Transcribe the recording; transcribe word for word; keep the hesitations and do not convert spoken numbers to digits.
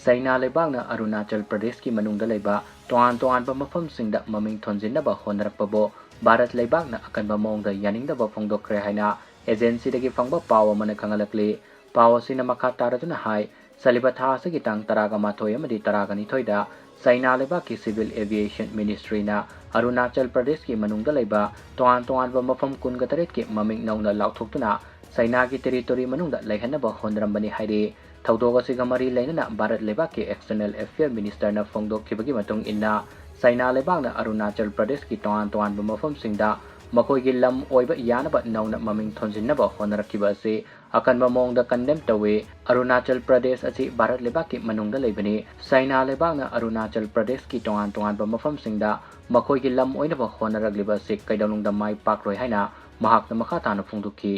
ꯆꯩꯅꯥ ꯂꯩꯕꯥꯛꯅ ꯑꯔꯨꯅꯥꯆꯜ ꯄ꯭ꯔꯗꯦꯁꯀꯤ ꯃꯅꯨꯡꯗ ꯂꯩꯕ ꯇꯣꯉꯥꯟ ꯇꯣꯉꯥꯟꯕ ꯃꯐꯝꯁꯤꯡꯗ ꯃꯃꯤꯡ ꯊꯣꯟꯖꯤꯟꯅꯕ ꯍꯣꯠꯅꯔꯛꯄꯕꯨ ꯚꯥꯔꯠ ꯂꯩꯕꯥꯛꯅ ꯑꯀꯟꯕ ꯃꯑꯣꯡꯗ ꯌꯥꯅꯤꯡꯗꯕ ꯐꯣꯡꯗꯣꯛꯈ꯭ꯔꯦ ꯍꯥꯏꯅ ꯑꯦꯖꯦꯟꯁꯤꯗꯒꯤ ꯐꯪꯕ ꯄꯥꯎ ꯑꯃꯅ ꯈꯪꯍꯜꯂꯛꯂꯤ꯫ ꯄꯥꯎ ꯑꯁꯤꯅ ꯃꯈꯥ ꯇꯥꯔꯗꯨꯅ ꯍꯥꯏ, ꯆꯠꯂꯤꯕ ꯊꯥ ꯑꯁꯤꯒꯤ ꯇꯥꯡ ꯇꯔꯥꯒ ꯃꯥꯊꯣꯏ ꯑꯃꯗꯤ ꯇꯔꯥꯒ ꯅꯤꯊꯣꯏꯗ ꯆꯩꯅꯥ ꯂꯩꯕꯥꯛꯀꯤ Civil Aviation Ministryꯅ ꯑꯔꯨꯅꯥꯆꯜ ꯄ꯭ꯔꯗꯦꯁꯀꯤ ꯃꯅꯨꯡꯗ ꯂꯩꯕ ꯇꯣꯉꯥꯟ ꯇꯣꯉꯥꯟꯕ ꯃꯐꯝ ꯀꯨꯟꯒ ꯇꯔꯦꯠꯀꯤ ꯃꯃꯤꯡ ꯅꯧꯅ ꯂꯥꯎꯊꯣꯛꯇꯨꯅ ꯆꯩꯅꯥꯒꯤ territory ꯃꯅꯨꯡꯗ ꯂꯩꯍꯟꯅꯕ ꯍꯣꯠꯅꯔꯝꯕꯅꯤ ꯍꯥꯏꯔꯤ꯫ ꯊꯧꯗꯣꯛ ꯑꯁꯤꯒ ꯃꯔꯤ ꯂꯩꯅꯅ ꯚꯥꯔꯠ ꯂꯩꯕꯥꯛꯀꯤ External Affair Ministerꯅ ꯐꯣꯡꯗꯣꯛꯈꯤꯕꯒꯤ ꯃꯇꯨꯡ ꯏꯟꯅ, ꯆꯩꯅꯥ ꯂꯩꯕꯥꯛꯅ ꯑꯔꯨꯅꯥꯆꯜ ꯄ꯭ꯔꯗꯦꯁꯀꯤ ꯇꯣꯉꯥꯟ ꯇꯣꯉꯥꯟꯕ ꯃꯐꯝꯁꯤꯡꯗ ꯃꯈꯣꯏꯒꯤ ꯂꯝ ꯑꯣꯏꯕ ꯌꯥꯅꯕ ꯅꯧꯅ ꯃꯃꯤꯡ ꯊꯣꯟꯖꯤꯟꯅꯕ ꯍꯣꯠꯅꯔꯛꯈꯤꯕ ꯑꯁꯤ ꯑꯀꯟꯕ ꯃꯑꯣꯡꯗ condemn ꯇꯧꯏ꯫ ꯑꯔꯨꯅꯥꯆꯜ ꯄ꯭ꯔꯗꯦꯁ ꯑꯁꯤ ꯚꯥꯔꯠ ꯂꯩꯕꯥꯛꯀꯤ ꯃꯅꯨꯡꯗ ꯂꯩꯕꯅꯤ꯫ ꯆꯩꯅꯥ ꯂꯩꯕꯥꯛꯅ ꯑꯔꯨꯅꯥꯆꯜ ꯄ꯭ꯔꯗꯦꯁꯀꯤ ꯇꯣꯉꯥꯟ ꯇꯣꯉꯥꯟꯕ ꯃꯐꯝꯁꯤꯡꯗ ꯃꯈꯣꯏꯒꯤ ꯂꯝ ꯑꯣꯏꯅꯕ ꯍꯣꯠꯅꯔꯛꯂꯤꯕ ꯑꯁꯤ ꯀꯩꯗꯧꯅꯨꯡꯗ ꯃꯥꯏ ꯄꯥꯛꯂꯣꯏ ꯍꯥꯏꯅ ꯃꯍꯥꯛꯅ ꯃꯈꯥ ꯇꯥꯅ ꯐꯣꯡꯗꯣꯛꯈꯤ꯫